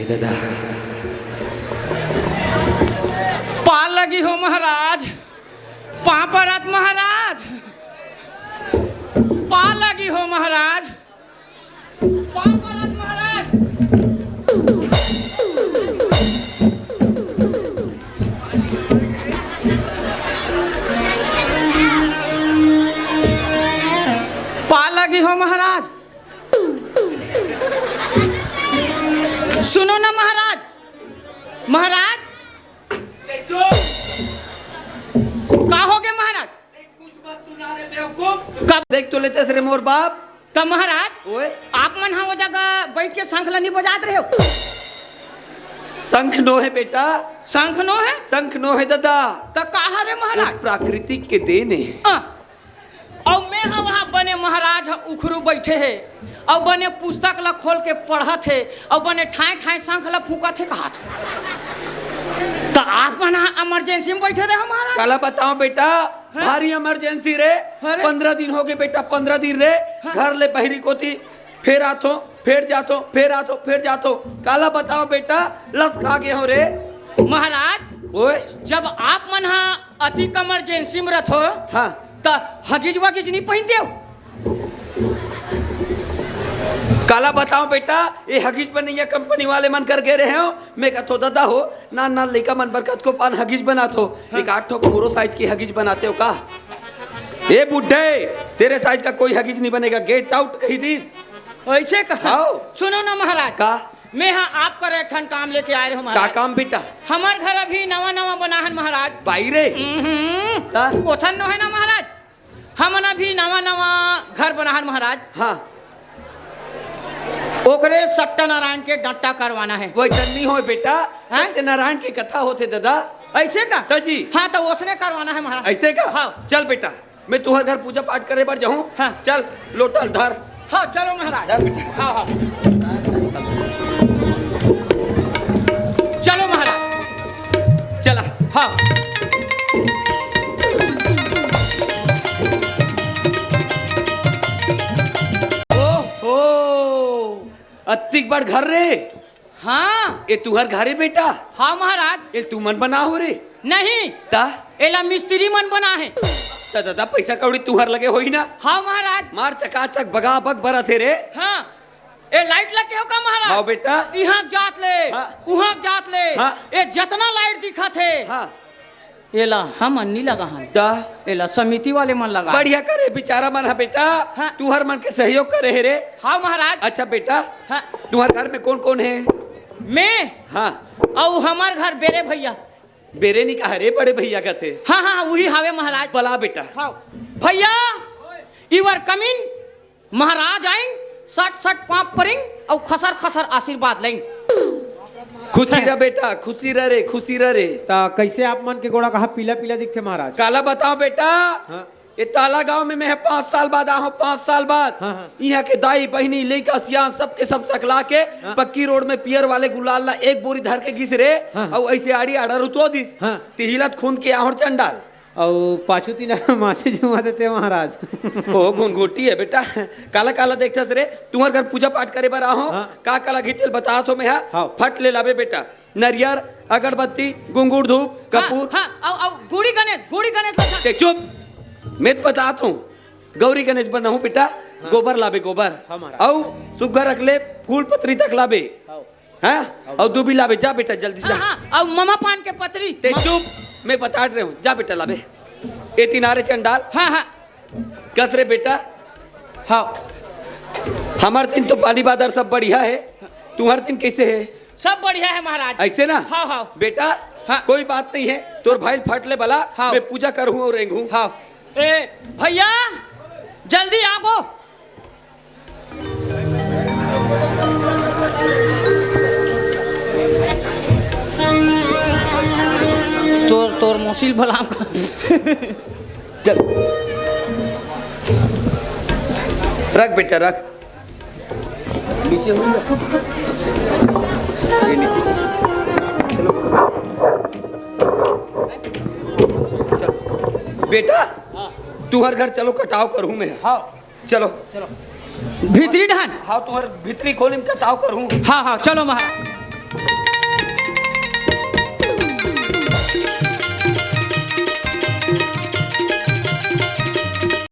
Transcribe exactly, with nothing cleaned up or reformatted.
दादा। पार लगी हो महाराज, पाँव परत महाराज, पार लगी हो महाराज, पाँव परत महाराज। पार लगी हो महाराज। सुनो ना महाराज, महाराज। का हो गए महाराज? कब देख तो लेते रे मोर बाप। त महाराज, ओए। आप मन हा वो जगह बैठ के शंख ल नहीं बजात रहे हो? शंख नो है बेटा। शंख नो है? शंख नो है दादा। त का हरे महाराज? वो प्राकृतिक के देन है। अ, अउ मैं ह वहाँ बने महाराज ह उखरू बैठे हे, अउ बने पुस्तक ल खोल के पढ़त हे, अउ बने ठाए ठाए शंख ल फूंकत हे कहत। त आप मन ह emergency में बैठे रहे महाराज। काला बताओ बेटा, हाँ? भारी emergency रे। अरे। पंद्रह दिन हो गए बेटा, पंद्रह दिन रे। हाँ। घर ले बहरी कोती फेर आथो, फेर जाथो, फेर आथो, फेर जाथो। काला बताओ बेटा, लस खा गए हो रे। महाराज, ओए। जब आप मन ह अति emergency में रथो, हाँ। त हगिज वगिज नहीं पहिनते हो? काला बताओ बेटा, ये हगिज बनैया कंपनी वाले मन कर गे रहे हो। मैं कथो दादा हो, नान नान लइका मन बर कतको पान हगिज बनात हो। हाँ। एक आठ ठोक मोरो size की हगिज बनाते हो का? ए बुड्ढे, तेरे size का कोई हगिज नहीं बनेगा, get out कही दिस। ऐसे कहा? हाँ। सुनो ना महाराज। का? मैं हा आप कर एक ठन काम लेके आए रहे हूँ का महाराज। काम बेटा? हमर घर अभी नवा नवा बना है महाराज। बाई रे। हम्म। का? ओसन नो है ना महाराज, हमन अभी नवा नवा घर बना है महाराज। हाँ। ओकरे सत्यनारायण के डंटा करवाना है। वैसन नहीं होय बेटा, हैं? सत्यनारायण की कथा होथे दादा। ऐसे का? त जी। हाँ, त ओसने करवाना है महाराज। ऐसे का? हाँ। चल बेटा, मैं तुहर घर पूजा पाठ करे बर जाहूँ। हाँ। चल, लोटा ल धर। हाँ, चलो महाराज। चल बेटा। हाँ, हाँ। चलो महाराज। चला। हाँ। ओहो, अत्तिक बड़ घर रे। हाँ। ए तुहर घर हे बेटा? हाँ महाराज। ए तुमन बना हो रे? नहीं। ता? एला मिस्त्री मन बना है। त दादा पैसा कौड़ी तुहर लगे होही ना? हाँ महाराज। मार चकाचक बगाबग बरत हे रे। हाँ। ए लाइट लगे हो का महाराज? हाँ बेटा। इहाँ जात ले, हाँ। उहाँ जात ले। हाँ। ए जतना लाइट दिखत हे। हाँ। एला हमन नी लगाहन। दा। एला समिति वाले मन लगा। बढ़िया करे बिचारा मन ह बेटा। हाँ। तुहर मन के सहयोग करे हे रे। हाँ महाराज। अच्छा बेटा, हाँ। तुहर घर में कौन कौन हे? मैं। हाँ। अउ हमर घर बेरे भैया। बेरे नी कहा रे, बड़े भैया कथे। हाँ, हाँ, वही हावे महाराज। बला बेटा। हाँ। भैया, you are coming। महाराज आइन, सट सट पाँव परिंग, अउ खसर खसर आशीर्वाद लइंग। खुशी रह बेटा, खुशी रह रे, खुशी रह रे। त कैसे आप मन के गोड़ा कहा पीला पीला दिखथे महाराज? काला बताओ बेटा, हाँ। ये ताला गांव में मैं पाँच साल बाद आहों, पाँच साल बाद। हाँ, हाँ। इहाँ के दाई, बहिनी, लइका, सियान सबके सब सकला के हाँ। पक्की रोड में पियर वाले गुलाल ला एक बोरी धर के गिस रे, हाँ, हाँ। अउ ऐसे आड़ी आड़ा रुतो दिस। हाँ। तिहिलत खून के आहों चंडाल। अउ पाछू ती ना मासी जुमा देते महाराज। ओ घुंघुटी हे बेटा, काला काला देखथस रे? तुहर घर पूजा पाठ करे बर आहों, हाँ। का काला घितेल बतात हों मैं हा? हाँ। फट ले लाबे बेटा, नरियर, अगरबत्ती, गुंगुर धूप, हाँ, कपूर। हाँ, अउ, अउ गुड़ी गणेश, गुड़ी गणेश ला ते चुप, मैं तो बतात हों, गौरी गणेश बर नहूं बेटा, हाँ। गोबर लाबे गोबर। हाँ महाराज। अउ सुग्घर अकले फूल पतरी तक लाबे। हाँ। हाँ? अउ दूबी लाबे, जा बेटा, जल्दी जा। हाँ, हाँ, अउ ममा पान के पतरी। ते मम- चुप, मैं बतात रहे हों, जा बेटा लाबे। ए तिनारे चंडाल। हाँ, हाँ। कस रे बेटा? हाँ। हमर तीन तो पानी बादर सब बढ़िया हे, तुहर तीन कैसे हे? सब बढ़िया हे महाराज। ऐसे ना? हाँ, हाँ। बेटा, हाँ। कोई बात नहीं हे, तोर भाई ल फट ले बला, हाँ। मैं पूजा करहूँ अउ रेंगहूँ। हाँ। ए, भैया, जल्दी आगो। तोर, तोर मौसी ल बलाम का। चल। रख बेटा, रख। नीचे हो जा। ये नीचे। चलो। चलो। बेटा, हाँ। तुहर घर चलो, कटाव करहूँ मैं। हाँ। चलो। चलो। भीतरी डहन। हाँ, तुहर भीतरी खोली में कटाव करहूँ। हाँ, हाँ, चलो महाराज।